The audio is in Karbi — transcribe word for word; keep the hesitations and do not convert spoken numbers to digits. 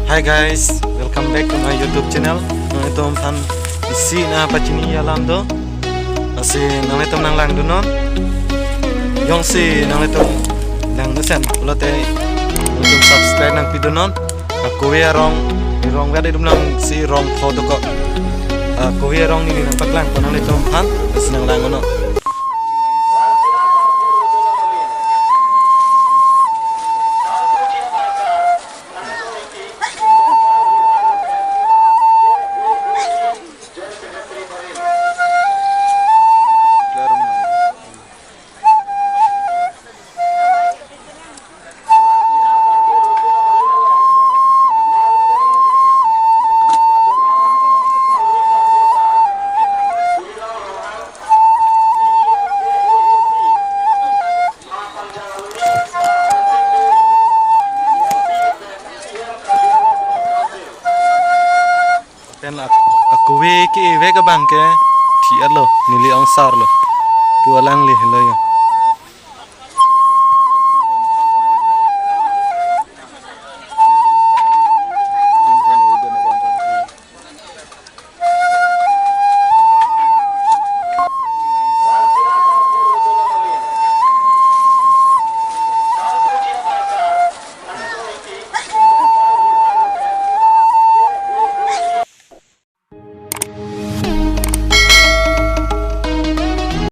Hi guys, welcome back to my YouTube channel. Nanglitum aphan isi nangpachini alam do. Lasi nanglitum nanglangdunnon. Jongsi nanglitum langdunsen pulote nanglitum subscribe nangpidunnon. Akove arong, rong vet idum lang si rong pho dokok. Akove arong neli nangpaklangpo nanglitum aphan, lasi nanglangdunnon. Pen ak-, akove ke-e vek abang ke thi-etlo, neli ongsarlo. Pu alangli helo yo.